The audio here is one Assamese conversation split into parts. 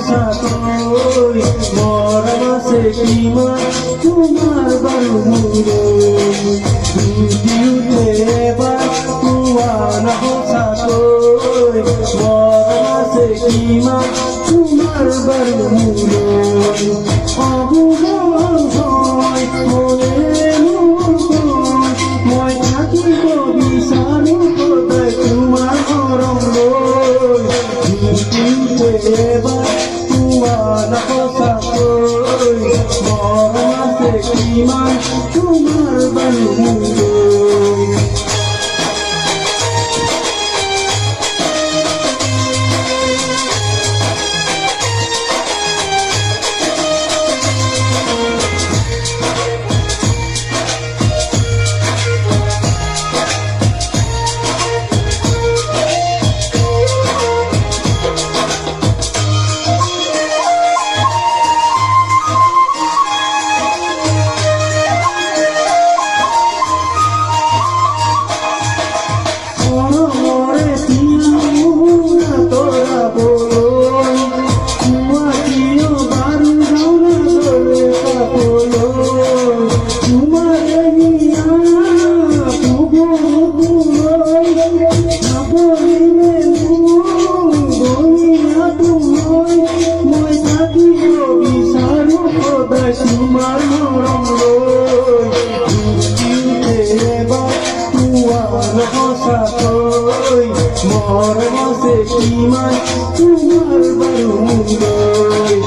সঁচাকৈ মৰম আছে কিমান তোমাৰ বাৰু মোলৈ। দুখ দিওঁতে এবাৰ কোৱা না সঁচাকৈ মৰম আছে কিমান তোমাৰ বাৰু মোলৈ। অবুজন হয় মনে মোৰ কয়, মই থাকিব বিচাৰো সদায় তোমাৰ মৰম লৈ। দুখ দিওঁতে এবাৰ কোৱা না সঁচাকৈ মৰম আছে কিমান তোমাৰ বাৰু মোলৈ। মৰমৰে মোৰ আঁতৰাবলৈ কোৱা কিয় বাৰু যাওনা গ'লে কাষলৈ। তোমাৰ হিয়া বুকুলৈ নপৰিলে মোৰ বলিয়াটো হৈ, মই থাকিব বিচাৰো সদায় তোমাৰ মৰম লৈ। দুখ দিওঁতে এবাৰ কোৱা না সঁচাকৈ মৰম আছে কিমান তোমাৰ বাৰু মোলৈ।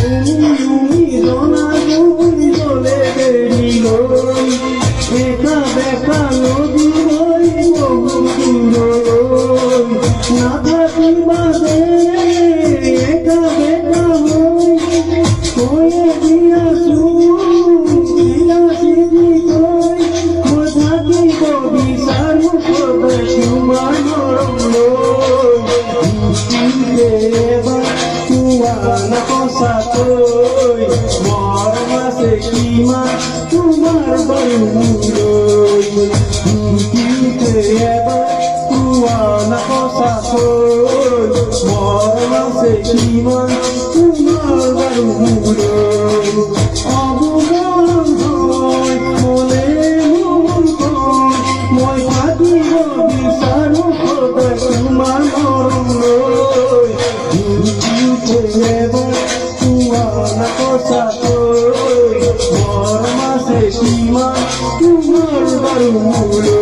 উমি উমি জনা গৈ গ'লে দেৰিলৈ, একা বেকা নদী বৈ বহু দূৰলৈ। নাথাকিবা দে একা বেকা হৈ, কৈয়ে দিয়াছো চিধা চিধিকৈ, মই থাকিব বিচাৰো সদায় তোমাৰ মৰম লৈ। দুখ দিওঁতে এবাৰ কোৱা না সঁচাকৈ মৰম আছে কিমান তোমাৰ বাৰু মোলৈ। দুখ দিওঁতে এবাৰ কোৱা না সঁচাকৈ মৰম আছে কিমান তোমাৰ বাৰু মোলৈ। অবুজন হয় মনে মোৰ কয়, মই থাকিব বিচাৰো সদায় তোমাৰ মৰম লৈ। দুখ দিওঁতে এবাৰ কোৱা না সঁচাকৈ মৰম আছে কিমান তোমাৰ বাৰু মোলৈ।